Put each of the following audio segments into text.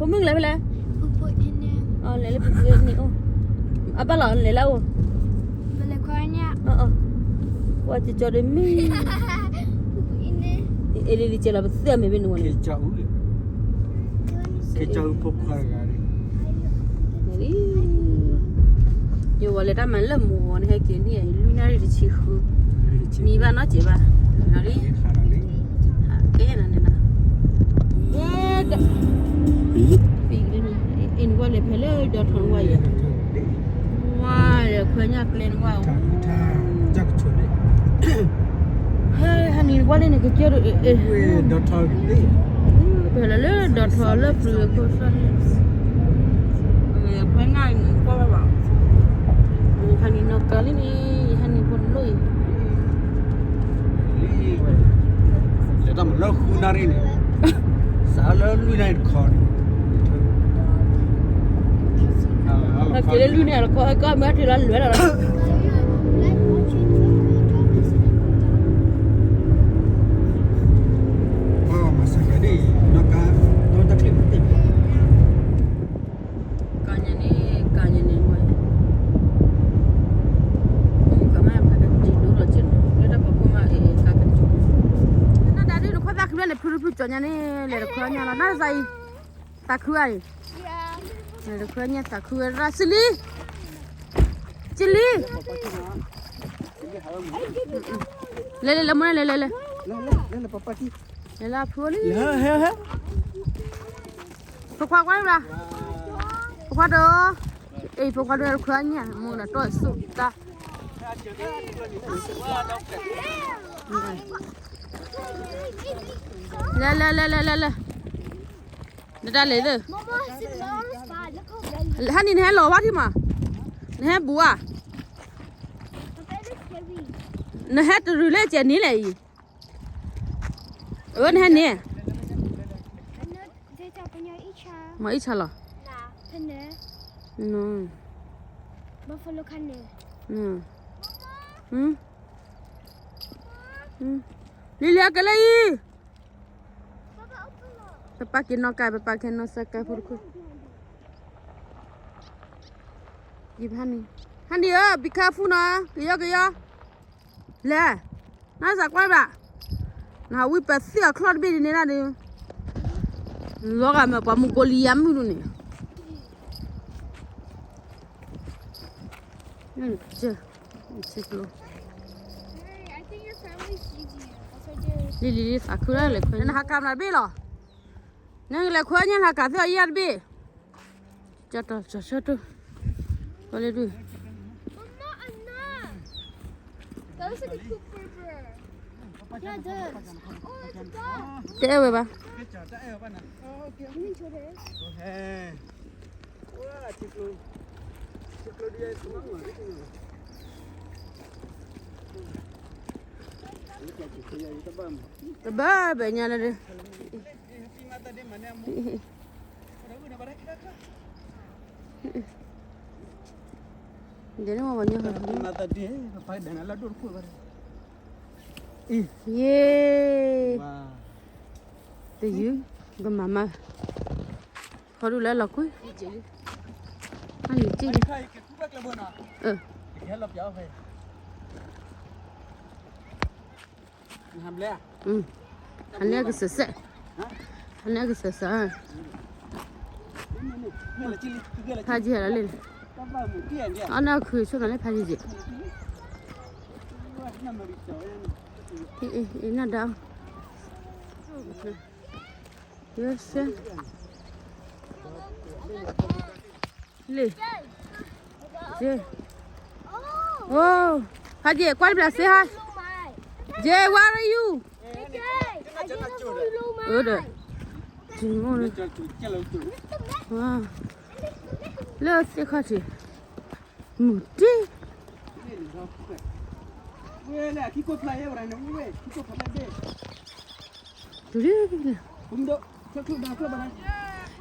ဖိမုၣ်ကလဲၤဖဲလဲၣ်, လဲၤလၢပူၤကွံာ်န့ၣ်အိၣ်, အဘၣ်လီၤလဲၤလၢအိၣ်, ပှၤကကၠီဒီးမ့ၢ်, အ့လံလံကဲလီၤပသၢမ့ၢ်ဘ့ၣ်နဝဲန့ၣ်, ယဝဲလဲၤတၢ်မၤလၢမူအီၤန့ၣ် ဟဲက့ၤန့ၢ်အံၤ လွံၢ်နၣ်ရံၣ်တဆံဃု, မံဘၣ်နီတစဲးဘၣ်, နီလံ, ကဲနၤန့ၣ်နီၤ, အ့ၣ်နဝဲလဲၤဖဲလၢဒီထီနဝဲယဲ, ဝဲလဲၤခွဲညၣ်ကျဲနဝဲ, ဟဲဟဲနံၤနကွၢ်လံန့ၣ် ကကဲဒီး, ဖဲလၢလၢဒီထီလၢပျုၤခိၣ်စၢ်န့ၣ်, ခွဲညၣ်နကွၢ်ဘၣ်, ဟဲနံၤနီၢ်ကါလံန့ၣ်, ယဟဲနံၤဖိလိၣ်အံၤ လဲၤတၢ်မၤလၢဃုနၣ်ရံၣ်န့ၣ်, စးလၢလွံၢ်နၣ်ရံၣ်တခီန့ၣ်, က့ၤလၢလွံၢ်နၣ်ရံၣ်တခီ, ဟဲကီၢ်မ့ၢ်ထံလီၤလွဲၢ်လီၤလီၤ, မၤစၢၤကဲဒ်အံၤ, ဒီးကါ, ဒီးတၢ်ချံမ့ၢ်တ့ၢ်, ကါညါန့ၣ်, ကါညါန့ၣ်ဝဲ, ကမၤကကတံၤဒိၣ်ဒီးကဲ, လၢတၢ်ဖီခိၣ်မးအ့ၣ်ကါကတံၤ, နဒၣ်ဒ်နခွါသးခုလၢန့ၣ် ဖုဖုကၠီညါန့ၣ် လဲၤတခွါညါလီၤ နစးအံၤ, သးခုအံၤ, လဲၤတခွါညါသးခုဝဲရၣ် စလံ, စလံ လဲၤလဲၤလဲၤမ့ၢ်လဲၤလဲၤလဲၤ, လဲၤလၢအဖိလံ, ဖိခွါကွၢ်လၢ, ဖိခွါဒီး, အ့ၣ် ဖိခွါဒီးခွါညၣ် မိၢ်ဒီးတီၢ်အစိၣ်တၢ်, လဲၤလဲၤလဲၤလဲၤလဲၤလဲၤ, နတၢ်လဲၤသ့, ဟဲနံၤနဟဲလီၤဝါထံမး, နဟဲဘူးဧါ, နဟဲတရုၤလၢကဲန့ၣ်လဲၣ်အံၤ, အၢ နဟဲန့ၣ်, မ့ၢ်အံၣ်ဆါလီၤ, လံလံအကလဲၤအံၤ, ပပာ်က့ၤနီၢ်ကါ ပပာ်က့ၤနီၢ်စဲးကါဖိတခိၣ်, ယဖးနံၤ, ဟါနံၤဧၢ be careful နီၤ ကယီကယီ, လဲၤ, နစးကွၢ်ဘၣ်, နဟးဝံပသံၣ်အချီၣ်တဘ့ၣ်ဒ်န့ၣ်ဒၣ်ဒီး, လီၤဂာ်မ့ၢ်ပှၤမူကိလံယါမုၢ်ဒိၣ်န့ၣ်, လံလံလံသးခုဒၣ်လဲၤခွဲ, နဟးကၤမနုၤတဘ့ၣ်လီၤ, နကလဲၤခွဲညါဟးကၤသ့ၣ်အီၤယါတဘ့ၣ်, ကၠီတီၢ်ကၠီဆၢတိၢ်, ပှၤလၢဒုး တအဲၣ်ဝဲဘၣ်, တဘၣ်ဘၣ်ညါလၢဒုး, ဒ်န့ၣ်မ့ၢ်ပှၤညီ, ယ့, တယုၢ်, ကမၤမၤ, ခီဒုလၢလီၤကွံ, အန့ၣ်က့, အန့ၣ်ကစဲးစဲး, ဖးယံၤလီၤလံ, အနီၢ်ခုဆိကမိၣ်လၢဖးယံၤယံၤ, အနီၢ်ခု, ယဆဲ လံ, Jay, oh, ဖးယံၤ ကွၢ်တဘျီ say hi, Jay, where are you? ဒီး, လၢသ့ၣ်ခီၣ်ထံး, မုၢ်တံၢ်,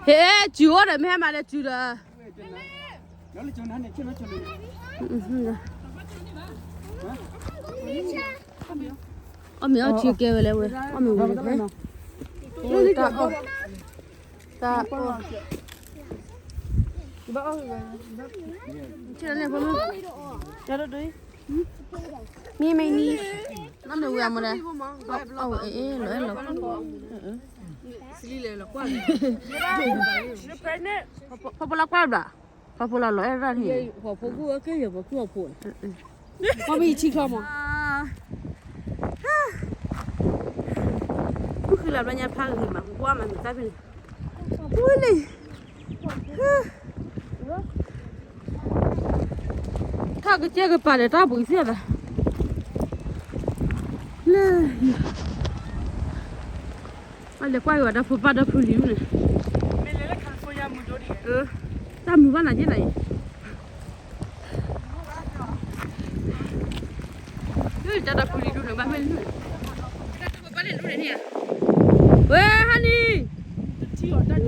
ဟဲ, စုၤအိၣ်ဒီး မ့ၢ်ဟဲမၤဒီးစုၤဒီး, အီၣ်မ့ၤအီထံကဲဝဲလဲၣ်ဝဲ, အီၣ်မ့ၤဝံၤဖဲ, တၢ်အီၣ်, တၢ်, မ့ၢ်မ့ၢ်နီၤ, နီၢ်မ့ၢ်ဝံၤအမ့ၢ်လဲၣ်, အဝဲအ့ၣ်လီၤအဲၣ်လီၤ, ဖီဖိလီၤကွၢ်ဘျး, ဖီဖိလီၤလီၤအဲၣ်ရၣ်န့ၣ်, ဖီဖိကအိၣ်က့ၤယၤ ပှၤဖီဖိ, ပှၤမ့ၢ်ယထံချီမး မုၢ်ဃုလၢ်ဘျီညါဖးဂ့ၤမး ကွၢ်မးမ့ၢ်တၢ်ဖဲန့ၣ်, ဝဲလံ, ထီၣ်ကစၢၢ်ကပၤဒီးတၢ်ပူၤသ့ၣ်သး, လၢ, အလဲၤကွၢ်က့ၤဝဲတၢ်ဖိပၢ်ဒီဖုလံၤန့ၣ်, တၢ်မုာ်ဘၣ်နၤက့နၤအံၤ တၢ်ဒီဖုလံၤဒိၣ်န့ၣ် ဘၣ်မ့ၢ်လၢ, တၢ်တပပၢ်န့ၣ်ဒိၣ်န့ၣ်န့ၣ်, ဝဲဟါနံၤ,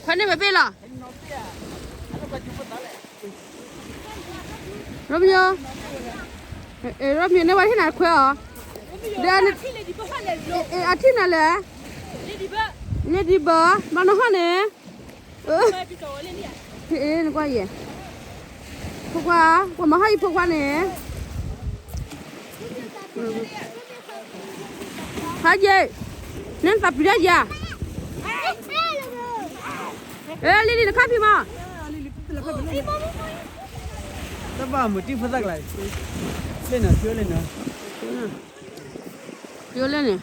ခွဲးန့ၢ်ဝဲဘ့ၣ်လီၤ Romeo, Romeo န့ၣ်ဝဲဟ့ၣ်နၤခွဲးအီၤ, ဒီး, အထံၣ်နၤလဲၣ်, လ့ဒံဘၢ, မၤနဟီၣ်န့ၣ်, နကွၢ်ယဲ, ဖိခွါ, ပှၤမၤဟီၣ်အံၤဖိခွါန့ၣ် ဟါယဲ, နသးပျံၤဒၣ်ယၤ, လံလံနခါဖံးမး, တဘၣ်မုာ်တံၢ်ဖိသၣ်ကျါ, လ့ၣ်နၤ, ဖံအိၣ်လ့ၣ်နၤ, ဖံအိၣ်လ့ၣ်န့ၣ်,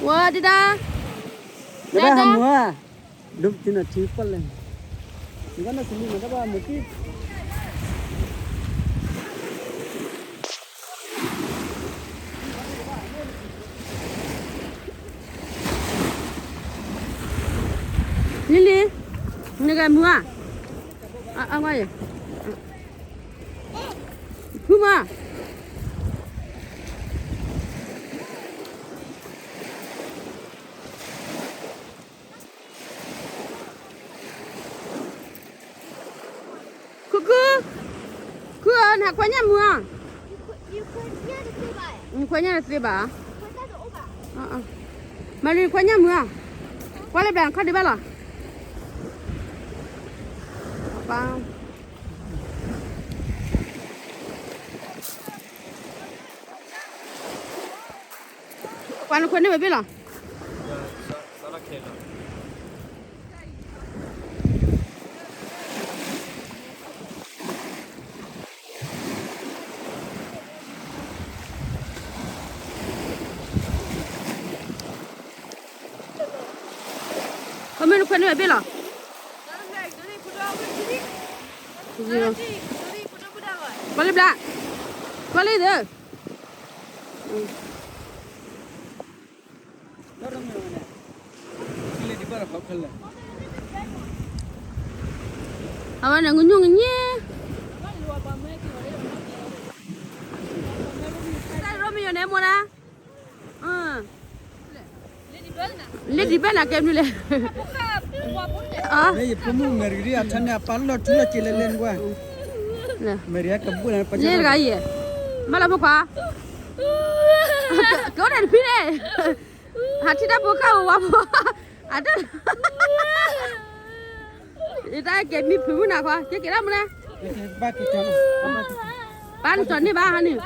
ဝဲဒဒၣ်, တဘၣ်ဟးမုာ်ဧါ, ဒိးပတုၤနၤထံပီၣ်လဲၣ်, နကနၢ်စလံမးတဘၣ်မုာ်တံၢ် လံလံ, နကမုာ်ဧါ, အဝဲယဲ, ဖုမး, ခုခု, ခုဧၢ, နဟးခွဲးညၣ်မုာ်ဧါ, နခွဲးညၣ်တသ့ဘၣ်, မၤလံခွဲးညၣ်မုာ်ဧါ, ကွၢ်လၢဘျးနခီၣ်ဒံးဘၣ်လီၤ, ပၢ် ပှၤနခွဲးန့ၢ်ဝဲဘ့ၣ်လီၤ. ပမ့ၢ်နခွဲးန့ၢ်ဝဲဘ့ၣ်လီၤ. ကွၢ်လံဘျါ, ကွၢ်လံသၢ. အဝဲန့ၣ် ငညိၣ်ငညိၣ်, တၢ်ရိမ့ၤယိၤန့ၣ်မိၢ်နၤ, လ့ဒံးဘၢနၤကဲမနုၤလဲၣ်. မ့ၢ်ယဖိမုၣ်မဲာ်ရံၤဒ်အထါန့ၣ် အပာ်လီၢ်ထူလီၢ်က့ၤလဲၤလဲၤနကွၢ်, မဲာ်ရံၤအကဘူၣ်နၤပှၤန့ၣ်တဂၤအံၤ, မ့ၢ်လၢဖိခွါ, ကအိၣ်ဒီးတဖံးန့ၣ်, ဟးထံၣ်တၢ်ဖိခါဝဲဖိ, အတၢ် ယတၢ်ကဲမံဖုးမုၢ်နၤခွါ ကဲက့ၤဒၣ်မနုၤလဲၣ်, ပၢ်နကၠီၤန့ၢ်ဘၣ်ဟါန့ၣ်,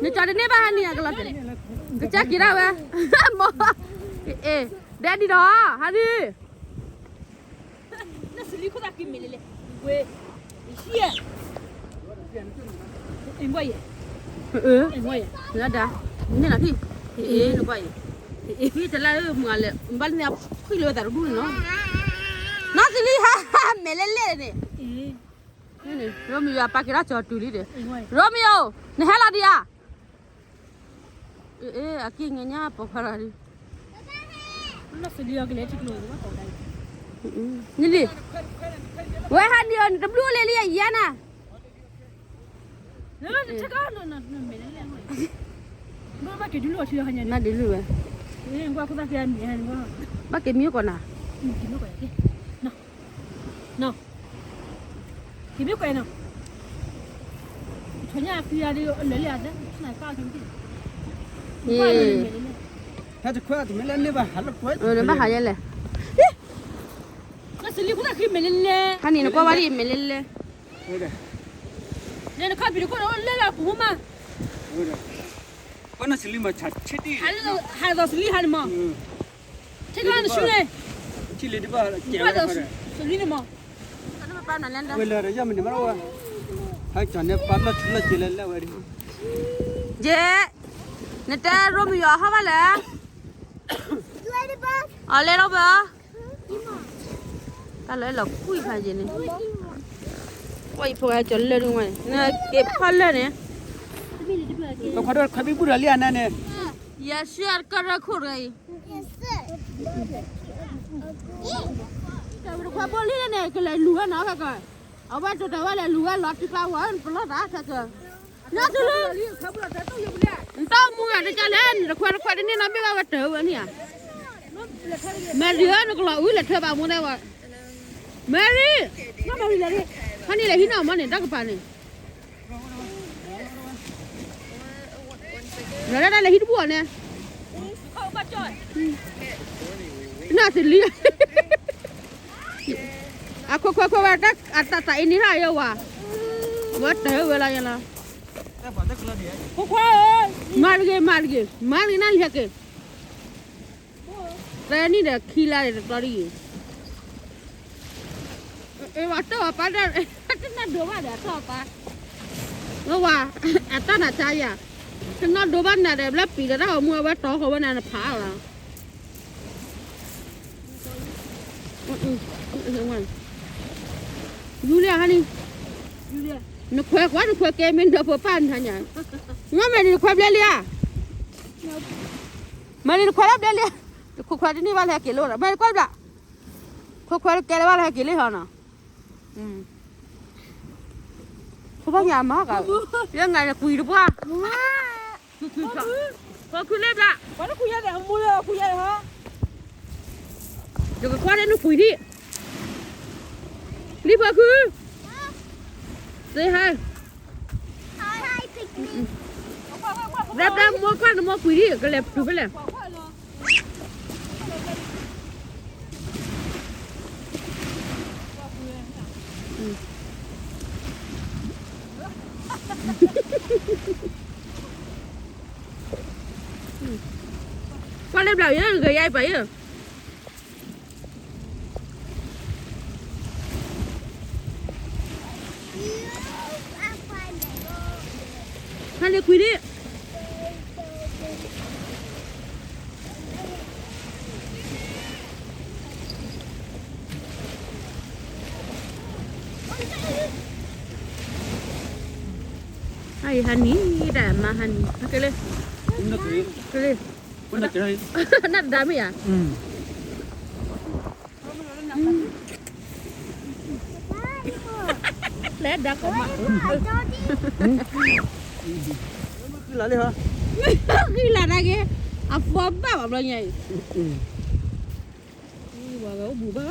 နကၠီၤတန့ၢ်ဘၣ်ဟါန့ၣ် အကလီၤတဲာ်, ကစၢ်က့ၤဒၣ်ဝဲ, မ့ၢ်, အ့, daddy ဒီး ဟါန့ၣ် နစလံခိၣ်သးက့ၤမ့ၢ်လဲၣ်လဲၣ်, ဝဲ, ယံ, အ့, နဒၣ်, န့ၣ်လီၤဖံ, အ့, နကွၢ်အံၤ, ဖံတလါဧၢ မုၢ်ဂၤလဲၣ် ဘၣ်လၢန့ၣ်အဖှံလၢဝဲသးတဒူၣ်န့ၣ်နီၤ, နီၢ်သလံဟါ, မဲာ်လဲၣ်လဲၣ်န့ၣ်, ရိမံယိၤအပၢ်က့ၤထီၣ်ကၠီၤတုၤလံဒီး, ရိမံယိၤ, နဟဲလီၤဒံးဧါ အ့, အက့ၢ်ငညါပိာ်ခွါလီၤဒံး, နလံ, ဝဲဟးနံၤအီၤ နတဘျုးအိၣ်လၢလံယၤနၤ, ဘၣ်က့ၤဒုးလၢဝဲ, ဘၣ်က့ၤမံကီးနၤ, နီၤ, က့ၤမ့ၢ်ကွဲးနီၤ, ထီၣ်ညၣ်အဖံအါဒီး အလၢာ်လံဧါ, နပၢ်က့ၤမ့ၢ်, နပၢ်လၢမဲာ်လဲၣ်, ဟဲတခွဲးတမ့ၢ်လၢန့ၢ်ဘၣ်ဟးလၢကွဲး, နဘၣ်ဟးယဲလဲၣ်, နစလံၤခိၣ်သၣ်ဃံမဲာ်လဲၣ်လဲၣ်, ဟါန့ၣ်နကွၢ်ဝဲဒ်မဲာ်လဲၣ်လဲၣ်, လဲၤနခီၣ်ဖံးတခိၣ်ဒီးလဲၤလၢအပူၤမး, ကွၢ်နစလံၤမးဆါဆ့ဒံၣ်, ဟးလီၤစလံၤဟါန့ၣ်မး, ထံကျါနဆူန့ၣ်, ထံလံၤတဘၣ်, စလံၤန့ၣ်မး, ဝဲလၢယမ့ၢ်န့ၣ်မး, ဟဲကၠီၤန့ၣ်ပာ်လီၢ်ထူလီၢ်စ့လဲၣ်လဲၣ်ဝဲဒၣ်, ယဲ, နတဲရိမယီၤဟီၣ်ဘၣ်လဲၣ်, အလဲၤဒီးဘၣ်, တၢ်လၢလီၤကွံဖးယံၤန့ၣ်, ကွၢ်ယဖိဂၤကၠီၤလၢၢ်ဒုးဝဲန့ၣ်, နက့ၤဖီၣ်လၢၢ်န့ၣ်, ပခွါဒီးခွါဘံဘူၣ်ဒီးလံဧါနၤန့ၣ်, ယဲၢ်ဆံအကရၢခိၣ်တဂၤအံၤ, တခွါဘိလံန့ၣ် ကလဲၤလူၤဝဲနီၤခဲကီ, အဝဲတတၢ်ဝဲလဲၤလူၤဝဲလီၤတံကျါဝဲ ပလီၢ်သးခဲကီ, နတလူၤ, နတမူဂၤတကလဲၣ် နတခွါတခွါတန့ၢ်နီတဘ့ၣ်ဘၣ်ဝဲတၢ်ဝဲန့ၣ်ဧါ, Mary ဧၢ နကလီၤအုးလဲၤထွဲဘၣ်မူဒဲးဝဲ, Mary, ဟါန့ၣ်လဲၤဟံးနီၢ်မးန့ၣ် တၢ်ကပၤန့ၣ် နဒၣ်လဲၤဟံးတဘူၣ်အီၤန့ၣ်, နီၢ်စလံၤ, အခွဲးခွဲးခွဲးဝဲ, အတၢ်တၢ်အ့န့ၣ်ဟါယဲဝဲ, ဝဲတၢ်ဝဲလီၤယဲလီၤ, ခွဲးခွဲးဧၢ, မၤတဂ့ၤ မၤတဂ့ၤ မၤတဂ့ၤ နၢ်လံဟဲက့ၤ သၢနံၣ်ဒီးခံလါဒီးတကျီဒ်အံၤ, အ့ဝဲတၢ်အပၢ်, တနီၢ်ဒိဘၣ်ဒီးအတၢ်အပၢ်, ဝဲဝဲ, အတၢ်နၤတၢ်ယၤ, တနီၢ်ဒိဘၣ်နၤဒီး ဘျၢပံၤဒီးတၢ်ဂီၤမူအဝဲတီဃီဝဲနၤနဖးလီၤ, ယူလံဟါန့ၣ်, နခွဲးကွၢ် နခွဲးကဲမ့ၢ်ဒီးဖိပၢ်နထါညါ, ငါမဲာ်န့ၣ်နခွဲးဘျဲလံဧါ, မဲာ်န့ၣ်နခွဲးလၢဘျဲလံဧါ, တခွဲးခွဲးတန့ၢ်ဘၣ်လၢဟဲက့ၤလိာ်ဒီး မဲာ်နခွဲးဘျဲ, ခွဲးခွဲးတကဲလၢဘၣ်လၢဟဲက့ၤလံဟီနီၤ, ဖိပၢ်ညါမၤက, ယဲငါန့ၣ်ကွံာ်တပှၢ် ဖီခုလၢဘျး, ယကကွၢ်လၢနကွံာ်ဒံး, လံဖီခု, သ့ဟါ, ဘျးဘျးမိၢ်ကွၢ်နမိၢ်ကွံာ်ဒံး ကလဲၤပတုၤဖဲလဲၣ်. ကွၢ်လၢဘျးယဲ ကယါအံၤပှၤယဲ, ဟါန့ၣ်ကွံာ်ဒံး အံၤဟါနံၤ တၢ်မၤဟါနံၤ ကလၢ, ကလၢ, နၢ်တဒါမ့ၢ်ဧါ, လဲၤဒါကီးမး, ဃံလၤတၢ်က့ၤ, အဖီဘၣ်ဘၣ်ဘျီညါအံၤ ဝဲအိၣ်ဘူးဘၣ်.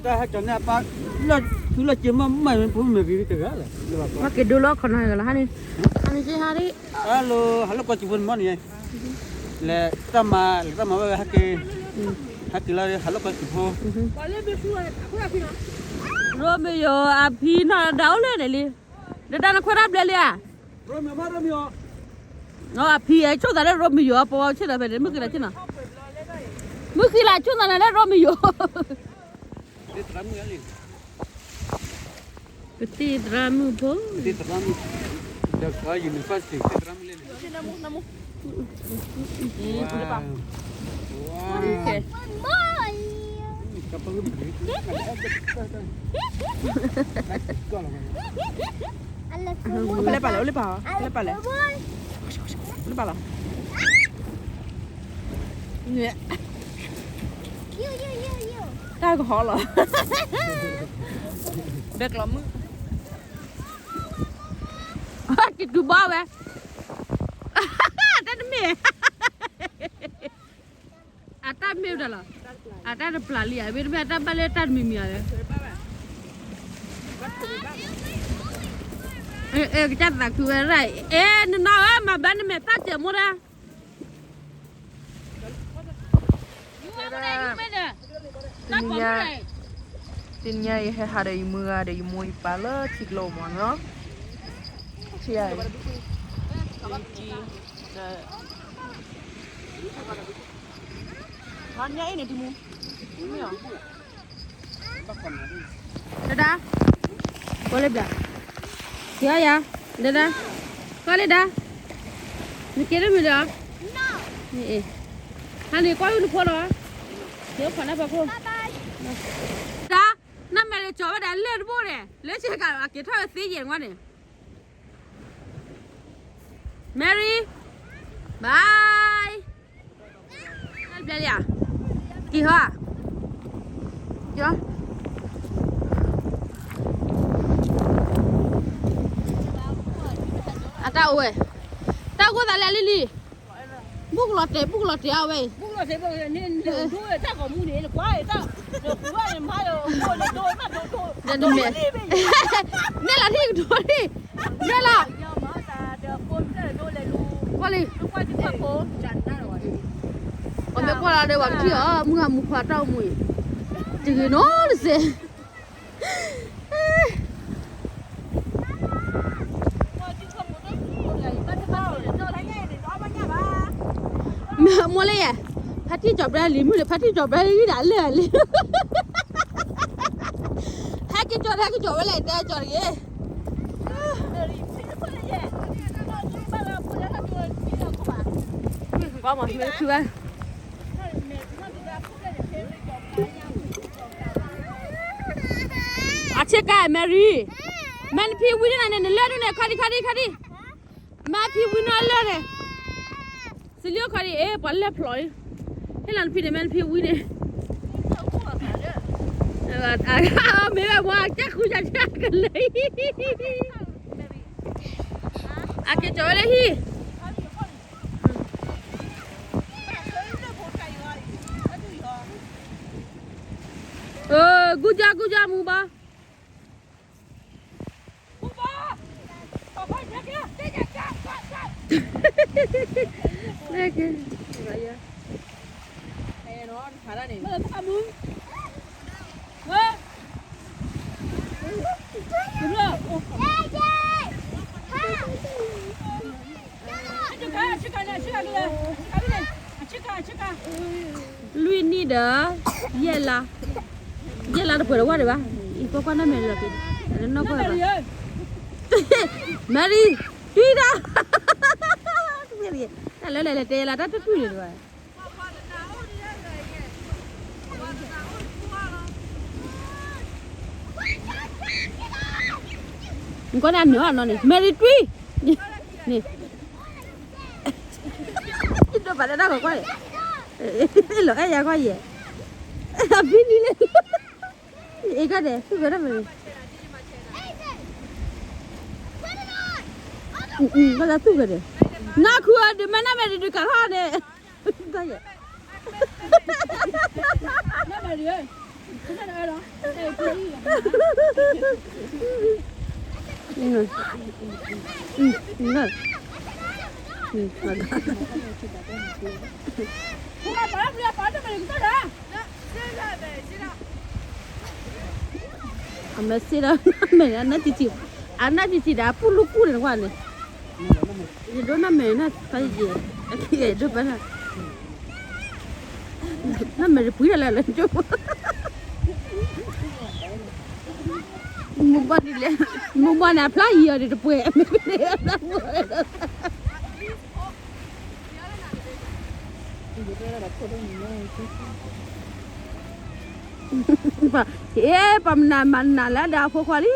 တၢ်ဟဲကီၤန့ၣ်အပၢ်, လၢသူလၢက့ၤမးမး ဖိမ့ၢ်ဂ့ၤတဂၤလဲၣ်, မၤက့ၤဒိလီၤခီနီၤဂၤလီၤဟါန့ၣ်, ဟါန့ၣ်က့ဟါဒ်, ဟဲလီၤ ဟဲလီၤကီၢ်စံၣ်ဖိန့ၣ်မးန့ၣ်, လဲၤတၢ်မၤ လဲၤတၢ်မၤဝဲဝဲဟဲက့ၤ, ဟဲက့ၤလီၤ ဟဲလီၤကီၢ်စံၣ်ဖိ, ရိမ့ယိၤအဖံနီၢ်ဒၣ်အိၣ်လၢန့ၣ်လံ, ဒဒၣ်နခွဲးတၢ်ဘျဲလံဧါ, အဖံအဆိၣ်သးလၢရိမ့ယိၤ အပှၤဆ့ၣ်နီၤဖဲန့ၣ် မုၢ်ဃံလၤဆ့ၣ်နီၤ, မုၢ်ဃံလၤဆ့ၣ်နီၤလၢရိမ့ယိၤ ပတ့သရၣ်မုၣ်ဖိ, ဖဲလဲၣ်ပာ်လဲၣ် အိၣ်လၢပာ်, ဖဲလဲၣ်ပာ်လဲၣ်, အိၣ်လၢပာ်လီၤ. တၢ်ကဟီလီၤ, ဘဲကျီးမုၣ်, က့ၤတူၢ်ဘီဝဲ, တၢ်တမ့ၢ်, အတၢ်မ့ၢ်ဝဲဒၣ်လီၤ, အတၢ်တပျၢ်လံဧါ, မ့တမ့ၢ်အတၢ်ဘၣ်လၢတၢ်တမံၤမံၤဧါ, ကစၢ်သးခုဝဲဒၣ်, အဲ နနီၤဧၢ မၤဘၣ်နမဲာ်သၣ်စဲးမိၢ်ဒၣ် တနံၤညါ, တနံၤညါယဟဲဟးဒီးယမုၢ်ဂၤဒီးယမိၢ်ယပၢ်လၢထံကျိမးနီၤ, ဆံးယၤ, မၤညါအံၤန့ၣ်တမူ, ဒဒါ, ကွၢ်လၢဘျါ, က့ၤအီယၤ, ဒဒါ, ကွၢ်လၢဒါ, နက့ၤလၢမုာ်ဒီး, ဟါန့ၣ်ကွၢ်လၢနဖိလီၤ, က့ၤအိၣ်ခိးနၢ်ပၢ်ခိၣ်, ဒဒါ, နမဲာ်လၢကၠီၤဝဲဒၣ်လၢတဘိန့ၣ် လၢဆ့ကၤအက့ၤထီၣ်ဝဲသ့ယဲၢ်ဝဲန့ၣ် Mary, bye. ဘျဲလံဧါ, က့ၤဟီ, က့ၤဟီ, အတၢ်အိၣ်ဝဲ, တၢ်အိၣ်သးလဲၤလံလံ, ဘူၣ်ကလီၤတဲာ် ဘူၣ်ကလီၤတဲာ်အဝဲအံၤ, တၢ်ဂီၤမူန့ၣ် နကွၢ်, နမဲာ်, နဲၣ်လီၤန့ၣ်ကတိၤန့ၣ်, နဲၣ်လီၤ, ကွၢ်လံ, ပှၤမ့ၢ်ကွၢ်လီၤဒီးပှၤကထံၣ်အီၤ မုၢ်ဂၤမူခွါတၢ်အိၣ်မူအံၤ, တဂ့ၤနီတစဲး မိၢ်လၢယဲ, ဖါတံၢ်ကၠီၤပြဲလံ မုၢ်လၢဖါတံၢ်ကၠီၤပြဲလံဒၣ်လၢာ်လံ, ဟဲက့ၤကၠီၤ ဟဲက့ၤကၠီၤဝဲလဲၣ် တဲကၠီၤတဂ့ၤ, ကွၢ်မး မ့ၢ်ခုဝဲ အဆ့ကၤ Mary, မ့ၢ်နဖံဝံန့ၣ် နလၢၢ်ဒိၣ်န့ၣ် ခါဒံခါဒံခါဒံ, မ့ၢ်ဖံဝံနီၢ်လၢၢ်န့ၣ်, စလံအိၣ်ခါဒံ အ့ ပှၤလၢၢ်ဖျိးလံ, ဟ့ၣ်လီၤနဖံန့ၣ် မ့ၢ်နဖံဝံန့ၣ်, မ့ၢ်ဝဲပှၤကၢ်ဃူယၤကၢ်ကလၢာ်, အက့ၤကၠီၤဝဲလၢဟံၣ် ဂူၢ်ကၠီ ဂူၢ်ကၠီ မူဘီ, လွံၢ်နံၣ်ဒီး ယဲၢ်လါ, ယဲၢ်လါတပှဲၤတဝၢ်ဒံးဘၣ်, ယကွၢ်ကွၢ်နမဲာ်လီၤက့ၤ, နီၢ်ကွၢ်ဘၣ်, Mary, တွံၢ်တၢ်, တၢ်လၢလဲၤလဲၤတဲယဲၢ်လါ တၢ်တတွံၢ်န့ၣ်တဘၣ် နကွၢ်န့ၣ်အနၢၤအနီၢ်န့ၣ် Mary တွံၢ်, န့ၣ်, ဒိၣ်ပာ်လၢတၢ်ဂီၤကွၢ်န့ၣ်, လီၤအဲၣ်ယၤကွၢ်ယဲၢ်, အဘံနံၤလဲၣ်, အ့ ကီၢ်ဒဲး သူၣ်ကဒီး Mary, ကီၢ်လၢသူၣ်ကဒီး, နၢ်ခူအဒုးမ့ၢ်နၢ်မဲာ်ဒုးကၤထီၣ်န့ၣ် အမဲာ်စ့ဒီး မဲာ်အနၢ်တံၢ်တံၢ်, အနၢ်တံၢ်တံၢ်ဒီး အပူၤလူၤကူၣ်န့ၣ်ကွၢ်န့ၣ်, ယဒိးနၢ်မဲာ်နၢ်ဖးယံာ်, အခံဂၤယဒိးပာ်နၢ်, နၢ်မဲာ်တပှံၤဒၣ်လၢလၢ, မုၢ်ဘီန့ၣ်လဲၣ်, မုၢ်ဘီန့ၣ် အဖျါယံာ်အီၤဒီးတပှဲၤ, မ့ၢ်ဖဲန့ၣ်အဖျါပှဲၤ ပှၤမနုၤမၤနၤလၢဒၣ်အဖိခွါလံ,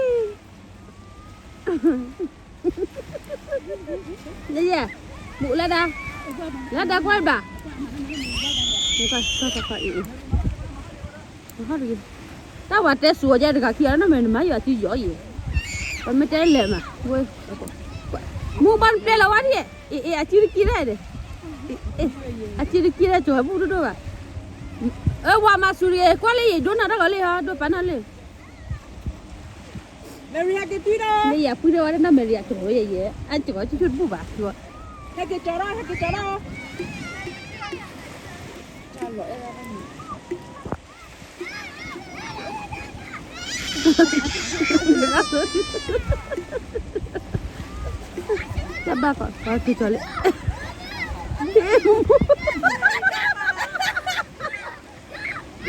ယဲ, မုၢ်လၢဒၣ်, လၢဒၣ်ကွၢ်ဘၣ်, တၢ်ပှၤတဲစူၤအီၤယဲတဂၤခံဂၤလၢနမဲာ်နမၤယွၤသုယီၤယဲ, ပမ့ၢ်တဲလဲၣ်မး, ဝဲ, မူဘၣ်တပျဲလီၤဝဲဒၣ်, အ့ၣ် အ့ၣ် အစုတက့ၢ်ဒၣ်ဒီး, အစုတက့ၢ်ဒၣ် ကၠီၤဝဲဘူၣ်ဒိၣ်ဒိၣ်ဘၣ်, အၢ ဝၤမၤစူၤတဂ့ၤ ကွၢ်လၢယဒိၣ်နၤတၢ်ဂီၤလံဟီ ဒိၣ်ပာ်နၢ်လၢ Mary ဟဲက့ၤတုၤဒီး, မ့ၢ်ယၤဖုဒီးဝဲဒၣ်နီၢ် Mary အကီၤဝဲယဲယဲ, အကီၤဆူၣ်ဆူၣ်တဘူၣ်ဘၣ်, ဟဲက့ၤကီၤဒီး ဟဲက့ၤကီၤဒီး, တၢ်ဘၣ်ကီး ပှၤက့ၤကီၤလံ,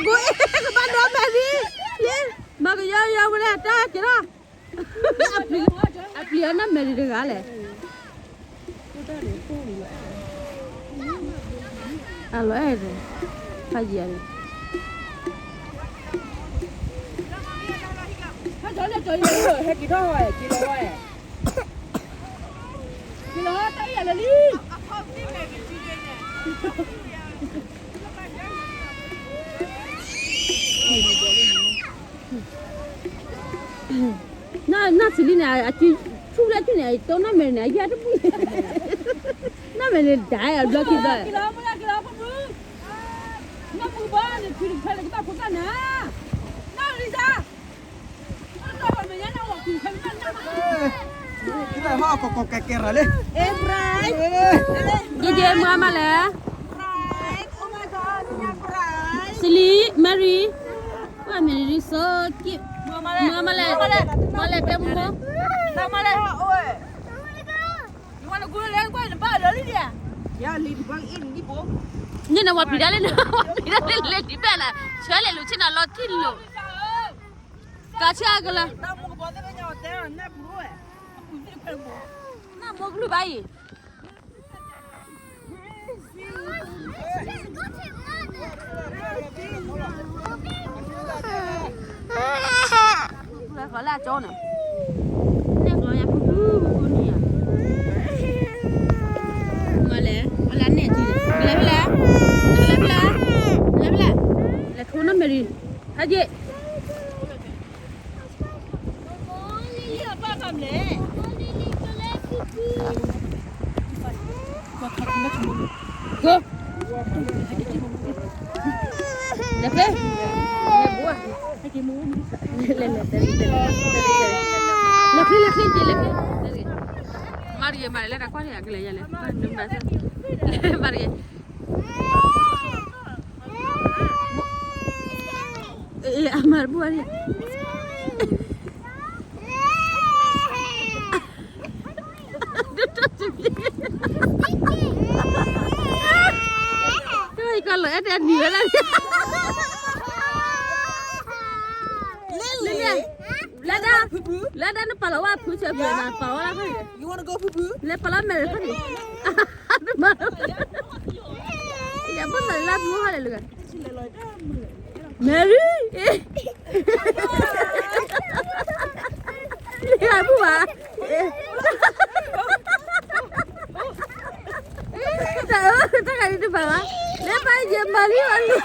ဘိအဲၣ်ကဘၣ်နီၢ် Mary, လၢ မၤကယီယီဝဲဒၣ်တၢ်က့ၤထီၣ်, အပျံၤအီၤနီၢ် Mary တဂၤလဲၣ်, အလီၤအဲၣ်ဒီး, ဖးယံၤန့ၣ်, ဟဲက့ၤထီၣ်ဝဲ က့ၤလီၤဝဲ, က့ၤလီၤတၢ်အံၤလၢလံ နီၢ်စလံန့ၣ် အစုဆူၣ်လၢစုၣ်န့ၣ် အတိၢ်နီၢ် Mary န့ၣ် အယၢ်တပူၤ, နီၢ် Mary န့ၣ် ဒၣ်အဘျီခံဘျီ, နီၢ်မူဘၣ်န့ၣ် ဖုတဖၣ်လၢကဘၣ်ဖိသၣ်နၤ, နီၢ်လံၤစၢ်, ကဲကဲမၤမးလဲၣ်, စလံ Mary, မ့ၢ်န့ၣ် so cute, မၤမးလဲၣ်, မၤလဲၣ်တဲမိၢ်မိၢ်, မၤလဲၣ်, န့ၣ်နဝၤပျံၤဒၣ်လဲၣ်, နဝၤပျံၤဒၣ်လဲၣ် လဲၤဒံးဘၣ်နၤ, ဆၢလဲၤလူၤဆ့ၣ်နၤလီၤထံၣ်လိာ်, ကးဆၢကလၢ, နမိၢ်ကလူၢ်ဘၣ်အံၤ ဃီလၢအကၠီန့ၣ်, နဲၣ်ကျီယၤဖုဖုဖုဖုန့ၣ်ယၤ, မၤလဲၣ်, အလၢနဲၣ်ကံ, ကလဲၤဖဲလဲၣ်, ကလဲၤဖဲလဲၣ်, ကလဲၤဖဲလဲၣ်, လဲၤထိနီၢ် Mary, ဟဲက့ၤ Go. လဲၤဖဲ, လဲၤဘိ, လဲၤလဲၤ, လဲၤဖဲလဲၤဖဲ, လဲၤဖဲ, မၤတဂ့ၤ မၤတဂ့ၤ လဲၤတၢ်ကွၢ်န့ၣ် ကလဲၤယၤလဲၣ်, မၤတဂ့ၤ အမၤတဘူၣ်အါန့ၣ်, တၢ်ကလီၤအဲၣ်တဲနံၤဝဲလၢ, လၢဒၣ်, လၢဒၣ်နပာ်လီၤဝဲဖုဆၢဖုနၤပာ်လီၤဝဲလၢဖု, လဲၤပာ်လီၤ Mary ဖုန့ၣ်, ယဘၣ်သးလၢဖုဟီလဲၣ်လၢ, Mary, လၢဖုဘၣ်, တၢ်အၢ တၢ်ဂၤဒ်တဘၣ်ဘၣ်, လၢပၢ်ယဲ Mary အလူၤ,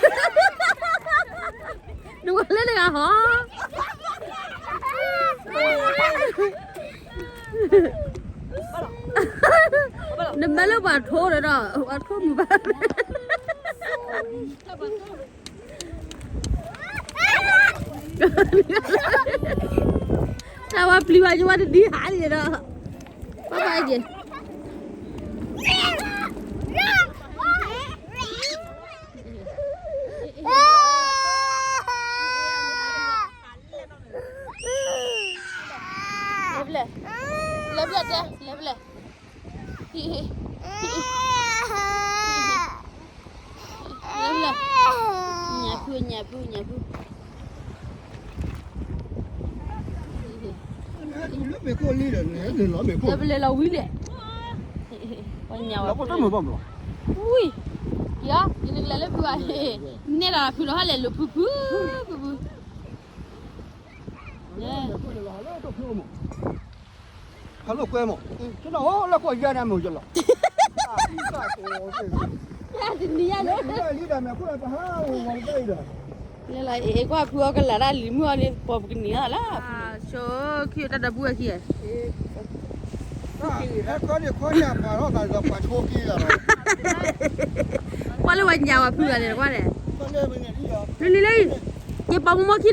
နဝဲလၢနဂၤဟီ နမၤလၢပှၤထိဒီး ပှၤထိမုၢ်ဘၣ်, တၢ်ဝဲပျံၤဝဲယဝဲတဒံဟးလံဒီး, ဘၣ်ဘၣ်က့ၤ လဲၤဖဲလဲၣ်, လဲၤဖဲလဲၣ်တဲ, လဲၤဖဲလဲၣ်, လဲၤဖဲလဲၣ်, ညၣ်ဖု ညၣ်ဖု ညၣ်ဖု, လဲၤဖဲလဲၣ်လီၤဝံၤလဲၣ်, ဝံၤ, ယၤ ယနကလဲၤလၢဖုဘၣ်, နဲၣ်လီၤဖုလီၤဟီလဲၣ် လိာ်ဖုဖု, ဖုဖု ဟဲလိာ်ကွဲမး, ကနီၤလၢကွၢ်ယါန့ၣ်မ့ၢ်ယလီၤ, တနံၤယါန့ၣ်, လၢလံဒၣ်မဲာ်ခိၣ်လၢပဟးဝဲဝဲတဘၣ်အံၤဒီး, လၢလီၤ အ့ၣ် ကွၢ်ဖုအီကလၤတၢ်လံၤမုၢ်အီၤန့ၣ် ပိာ်ပကနံၤအီၤလၢ, ဆိ ခံတၢ်ဒီပုၢ်ဝဲၢ်ခံ, ဟဲခီန့ၣ်ခီန့ၣ် ပှၤထီၣ်သးဒီးပှၤဆိက့ၤလီၤ. ကွၢ်လၢပှၤညါဝဲဖုဂၤန့ၣ် ကွၢ်န့ၣ်, လံလံလံ, က့ၤပိာ်မုၣ်မိၢ်ခံနီ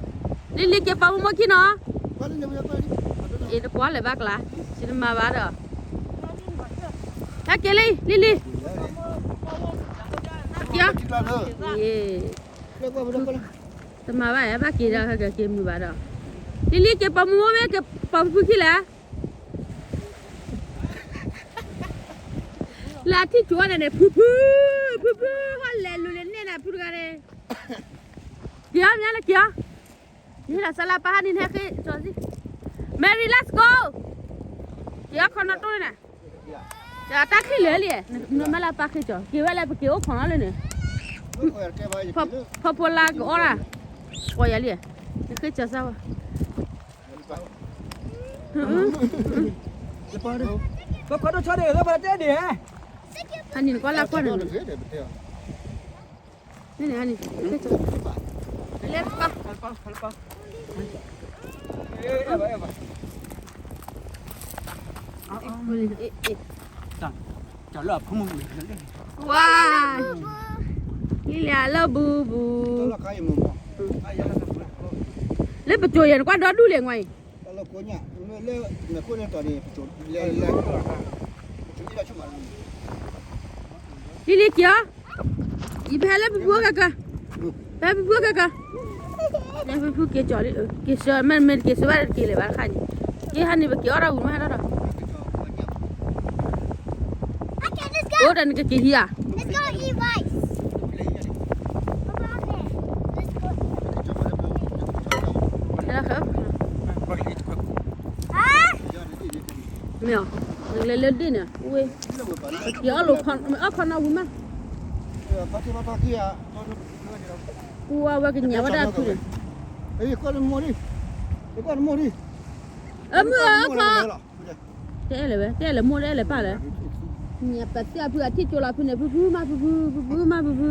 ၤ, လံလံ က့ၤပိာ်မုၣ်မိၢ်ခံနီၤ, အ့ တကွၢ်လၢၤဘၣ်ကျါ, ယတမၤဘၣ်ဒီး, ဟဲက့ၤလံ လံလံ, က့ၤ, တမၤဘၣ် ဘၣ်က့ၤဒီး ဟဲက့ၤမုာ်ဘၣ်ဒီး, လံလံ က့ၤပိာ်မုၣ်မိၢ်မ့ၢ် က့ၤပိာ်ဖုဖုခံလဲၣ် လၢအထံၣ်ကၠိန့ၣ်န့ၣ် ဖုဖု, ဖုဖု ဟီၣ်လဲၤလူၤလၢန့ၣ်န့ၣ် ဖုတဂၤန့ၣ်, က့ၤအီၤမ့ၢ်လၢက့ၤအီၤ, ယဟ့ၣ်လီၤစၢလၢပၢ်ဟါန့ၣ်ဟဲဃ့ကၠီၤစံ, Mary let's go, က့ၤအီၤခီနီၣ်တိၢ်န့ၣ်, တၢ်ချံၣ်လၢာ်လံ, နမ့ၢ်လၢပၢ်ဃ့ကၠီၤ က့ၤဝဲလၢပက့ၤအိၣ်ခိးနီၣ်လၢန့ၣ်, ဖီဖိလၢကအီၣ်ဒၣ်, ပှၤယၤလံ, နဃ့ကၠီၤစၢဝဲ ပှၤခီဒိၣ်ဆီဒံး ပှၤတဲဒံး, ဟါန့ၣ်နကွၢ်လၢကွၢ်န့ၣ်, န့ၣ်န့ၣ် ဟါန့ၣ်, လဲၤပၢ်, ဝါ, လံလံလၢဘူးဘူး, လၢပကၠိယဲၢ်နကွၢ်ဒီဒူၣ်လဲၣ်ငွါအံၤ လံလံက့ၤအီၤ, ယဖဲလၢပပူၤကက, ဖဲပပူၤကက, လၢပပူၤက့ၤကၠီၤလံ, က့ၤဆၢ, မ့ၢ်မ့ၢ်တက့ၤဆၢဘၣ်တက့ၤလၢၤဘၣ်တခါန့ၣ်, က့ၤဟါန့ၣ် ပက့ၤအီၣ်တၢ်ဝံၤမးဟဲထီၣ်ဒီး, အိၣ်ဒီးနကက့ၤဟံးဧါ မ့ၢ်အီၤ, နကလဲၤလၢဒ့ၣ်န့ၣ်, ဝ့ၢ်, ပက့ၤအီၣ်လိာ်, အီၣ်ခီနီၣ်ဝံၤမး, ပူအဝဲကညးဝဲဒၣ်ဖုန့ၣ်, အမုၢ်အီၣ်ခီ, တအဲၣ်လၢၤဝဲ တအဲၣ်လၢၤမိၢ် တအဲၣ်လၢၤပၢ်လၢ, ညးပသံၣ်အဖုအထံၣ်ကၠိလီၤဖုန့ၣ် ဖုဖုမး ဖုဖု ဖုဖုမး ဖုဖု,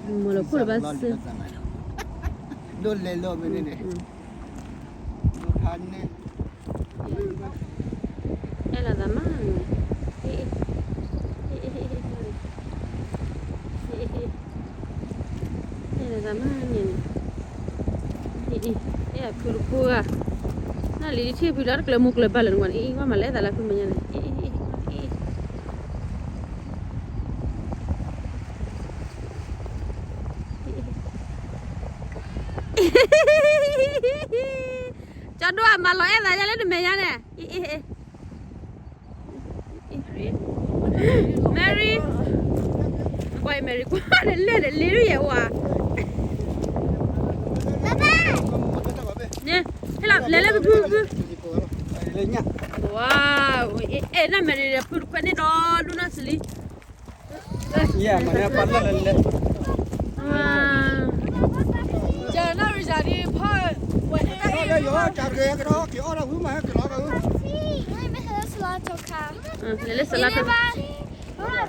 မ့ၢ်လၢခိၣ်လၢၤဘၣ်စ့ၢ်, ဒိၣ်လဲၤလၢမ့ၢ်န့ၣ်, ဒိၣ်ခါန့ၣ်, အဲၣ်လီၤသးမးန့ၣ်, အဲၣ်လီၤသးမးန့ၣ်, အဲၣ်ဖုတကိးဂၤ, နလံၤထံၣ်ဖုလၢတကျၢၤမိၢ်ကျၢၤပၢ်လၢနဝဲန့ၣ်, အံၤဝဲမၤလဲၣ်သးလၢဖုမဲာ်ညါန့ၣ်, ကၠီဒိၣ်အမၤလီၤအဲၣ်သးယါလၢနမဲာ်ညါန့ၣ်, Mary, ကွၢ်အံၤ Mary ကွၢ်ဒီးလဲၣ်ဒီးလ့ဒ်ယဲၢ်ဝါ, န့ၣ်, ဟဲလီၤ လဲၤလၢဖုဖုဖု, ဝါ, အဲၣ်နၢ် Mary ဒီးဖုတခွဲးန့ၣ်ဒီးဒိၣ်နီၢ်စလံ ယဲၢ်မၤန့ၢ်ပှၤလၢလၢလၢ, ကနၣ်ရံၣ်ဒံးဖီ, ဝဲန့ၣ်လၢယွၤကဂဲၤကဒီးက့ၤအီၣ်ဒီးဝံၤမးဟဲက့ၤလီၤ, လဲၤလၢစလါထီခါ,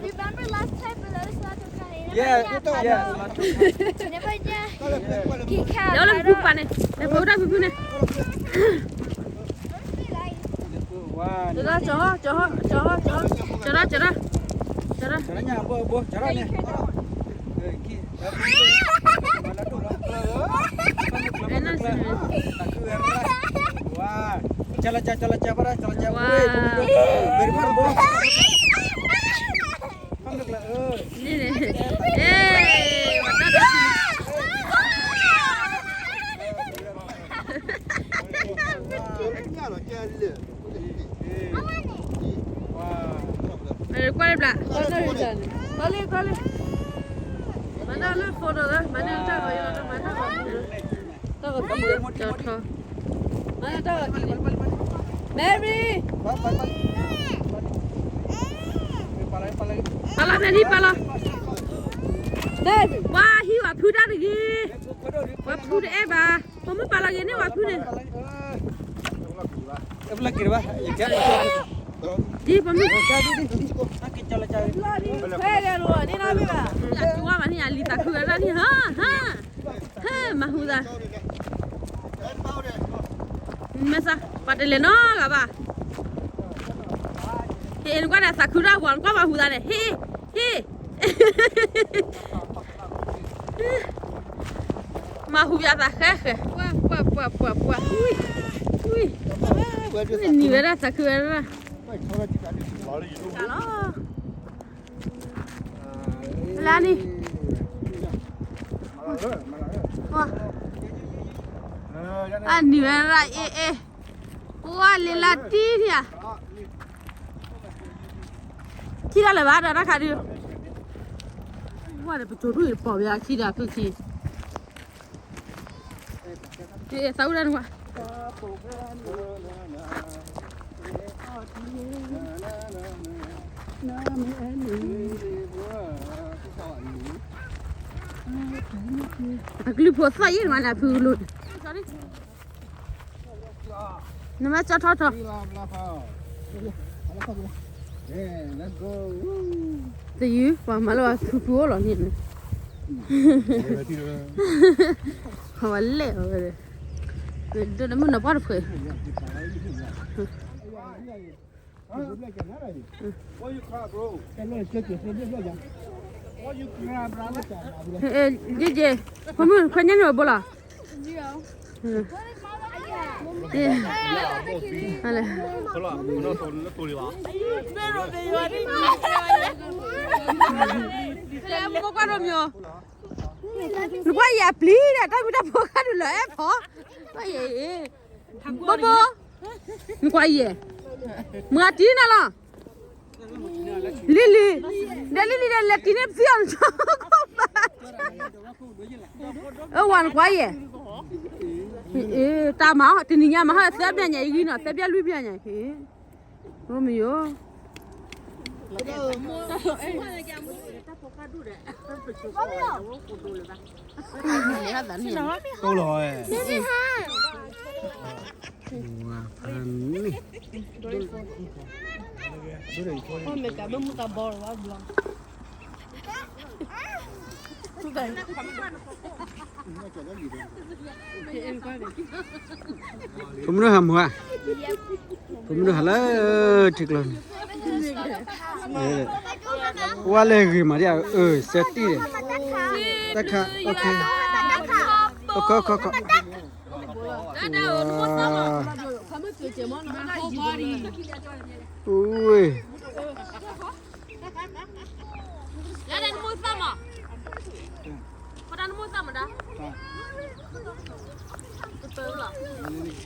remember last time လၢစလါထီခါန့ၣ်, လၢလၢဖုပှၤန့ၣ်, လၢဖုတၢ်ဖုဖုန့ၣ် ကၠီ, ကၠီ, ကၠီ, ကၠီ, ကၠီ, ကၠီ, ကၠီ, ကၠီ, ကၠီ, ကၠီ, ကၠီ, ကၠီ, က� ကွၢ်လံဘျး, ကွၢ်လံ, ကွၢ်လံ, မၤန့ၢ်လၢ phone ဒီး မၤန့ၢ်တၢ်ဂီၤယိာ်ဒီး မၤတၢ်ဂီၤဖုဒီး, တၢ်ဂီၤဖုဒီး ကၠီထီ, မၤန့ၢ်တၢ်ဂီၤဖုန့ၣ်, Mary, ပာ်လီၤ Mary ပာ်လီၤ, Mary ဝါဟံးဝဲဖုတၢ်တဂ့ၤ, ဝဲဖုတအဲၣ်ဘၣ်, ပမ့ၢ်ပာ်လီၤဂ့ၤန့ၢ်ဝဲဖုန့ၣ် ဒ်ပမ့ၢ် ကၠီဝါမးန့ၣ် အလံၤသးခုဝဲဒၣ်န့ၣ် ဟါ, ဟါ, ဟဲမၤဟူသး, မ့ၢ်စၢ် ပှၤတလဲၤနီတဂၤဘၣ်. ဟ့ၣ် နကွၢ်ဒီးသးခုတၢ်ပှၤ နကွၢ်မၤဟူသးန့ၣ် ဟ့ၣ် ဟ့ၣ် မၤဟူယသးဃဲဃဲ ပှၤ ပှၤ ပှၤ ပှၤ ပှၤ ဝံ ဝံ နံၤဝဲဒၣ်သးခုဝဲဒၣ် လၢနံၤ အနံၤဝဲဒၣ် အ့ အ့ ပှၤလံလၢတံၢ်ထံဧါ ခံဒၣ်လၢၤဘၣ်ဒီးတၢ်ခါဒုး ဝဲဒီးပစိၤဒူၣ်အံၤတပိာ်ဘၣ် ခံဒၣ်ဖုခံ သးဝံၣ်ဒၣ်နကွၢ် အကလုၢ်ဖိသၣ်ယံၣ်မးန့ၣ် အဖုကလိၣ်န့ၣ် နမ့ၢ်ကၠီထီၣ်ထီၣ် တယုၢ် ပှၤမၤလၢပှၤဖုဖုအိၣ်လီၤန့ၣ် ပှၤလဲၣ်အီၤဝဲ ဒိၣ်နမုၣ်နီၤပှၢ်တဖှဲး ယ့ၣ်ယ့ၣ် ဖိမုၣ်ခွဲညါန့ၣ်ဘိလီၤ လဲၣ် မ့ၢ်ကွၢ်ဒီးမ့ၢ် နကွၢ်ယၤပျံၤဒီး တၢ်မုၢ်တၢ်ဖိခါဒုးလၢအဲၣ်ဖီ ကွၢ်ယဲၢ် ဘိဘိ နကွၢ်ယဲၢ် မၤတံၢ်နၤလီၤ လံလံ ဒီးလံလံဒီးလဲၤတံၢ်န့ၣ်ပသံအီၤ နကဘၣ် အဝဲနကွၢ်ယဲၢ် တၢ်မၤ တနံၤညါမၤဟါသၢဘျဲၣ်ညါအံၤဂံၢ်နီၤ သၢဘျဲၣ်လွံၢ်ဘျဲၣ်ညါအံၤ ရိမယိၤ တိၢ်လီၤဝဲ ဖိမုၣ်ဟးမုၢ်ဧါ ဖိမုၣ်ဟးလၢထံကျိန့ၣ် ဝါလဲၢ်ဂ့ၤမးဒ် အၢ စဲတံၢ် တၢ်ခါ okay okay okay okay ဝဲ လၢနမိၢ်သၣ်မး ဖိဒါနမိၢ်သၣ်မးဒါ တပၢလီၤ